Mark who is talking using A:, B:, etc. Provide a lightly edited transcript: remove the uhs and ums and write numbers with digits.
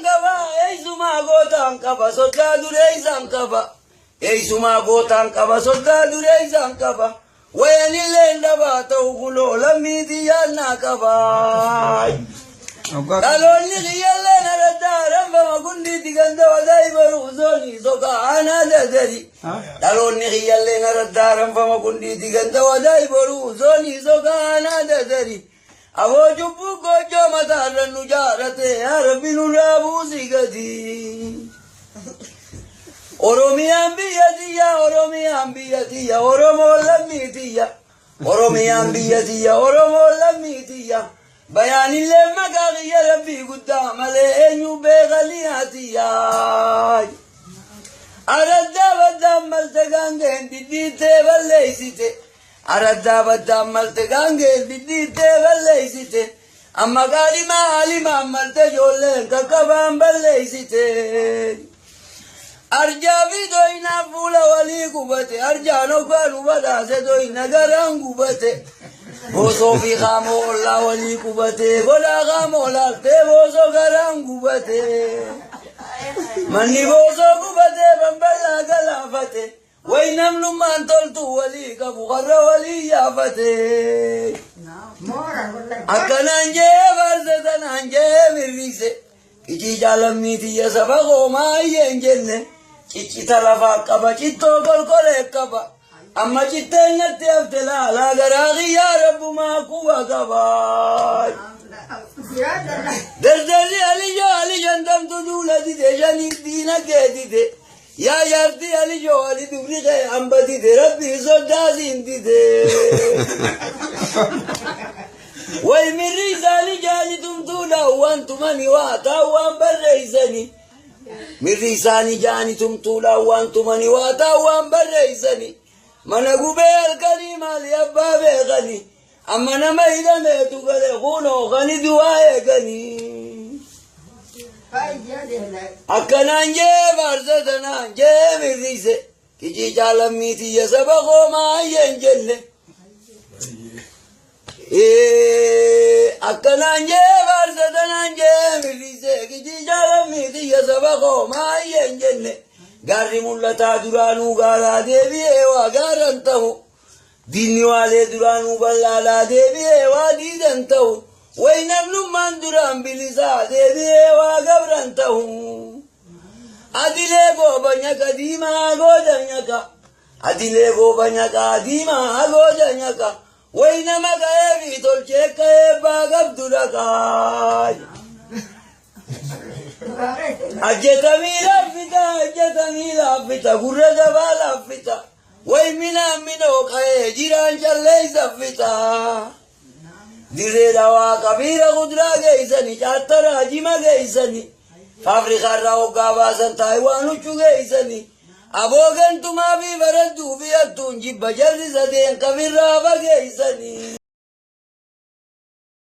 A: qaba, eessumaa gootaan qaba, soddaa dureessaan qaba. Eessumaa gootaan qaba, soddaa dureessaan qaba. Wayanillee dhabaa ta'u kunoo lammii xiyyaannaa qaba. Dhaloonni kiyyallee naraddaa ranfama gundiitti ganda wadaa baruu zoonii sokaa aanaa dadari. Dhaloonni kiyyallee naraddaa ranfama gundiitti ganda wadaa baruu zoonii sokaa aanaa dadari. Aboo cubbuu gochoo mataarra nu jaarate yaa Rabbi nurraa buusii gadi. Oromiyaan biyya tiyya, Oromiyaan biyya tiyya, Oromoon lammii tiyya. Oromiyaan biyya tiyya, Oromoon lammii tiyya. Bayaanillee maqaa kiyya Rabbii guddaa malee eenyu beekanii haatiyya. Araddaa baddaan malte gaangeen dhidhiittee balleessite. Araddaa baddaan malte gaangeen dhidhiittee balleessite. Amma qaalimaa alimaan malte ijoolleen qaqqabaan balleessite. Arjaa fi doyinaa fuula walii gubate. Arjaan hoggaan badhaase doyina garaan gubate. Boosoo fi qaamoo ollaa walii qubate. Godhaa qaamoo laaltee boosoo garaan gubate. Manni boosoo gubate bambalaa galaafate. Way namnummaan toltu walii qabu warra walii yaafate. Akkanaan jee faarsa tanaan jee mirriise. Icii jaalammii tiyya saba koomaa hin jenne. Ciccita lafaa qaba cittoo kolkolee qaba. Amma citteen natti hafte laalaa garaa kiyyaa rabbumaa quba qaba. Daldalli aliyyoo aliyyan damtu duula dide shaniif diina kee dide. Yaa jaartii aliyyoo ali dubri kee hamba dide rabbii soddaa siin dide. Way mirri isaanii jaali tumtuudha waan tumani waa ta'u waan barreessani. Mirri isaanii jaani tumtuudha waan tumani waa ta'u waan barreessani. Mana gubee halkanii maali abbaa beekani. Amma nama hidhameetu gale kunoo kani du'aa eeganii. Akkanaan jee faarsa tanaan jee mirriise. Kicii jaalammii tiyya saba koomaa hin jenne. Akkanaan jee faarsa tanaan jee mirriise. Kicii jaalammii tiyya saba koomaa hin jenne. Gaarri mul'ataa duraanuu gaaraa deebi'ee waa gaaran ta'u. Diinni waalee duraanuu bal'aadhaa deebi'ee waa diidan ta'u. Way namnummaan duraan bilisaa deebi'ee waa gabran ta'u. Adilee gooba nyaqa diimaa gooda nyaqa. Adilee gooba nyaqa diimaa gooda nyaqa. Way nama ga'ee fi tolchee ka'ee baa qabdu dhaqaa. Ajjatamii laaffita, ajjatamii laaffita, gurra dabaa laaffita. Way minaan minoo ka'ee jiraan callee saffita. Dirree dhawaa qabiira kuduraa geessani, caattaraa jima geessani. Faafrikaarraa hoggaa baasan Taayiwaan huccuu geessani. Aboo gantumaa fi baradduu fi hattuun jibba jarri sadeen kafirraa fageessani.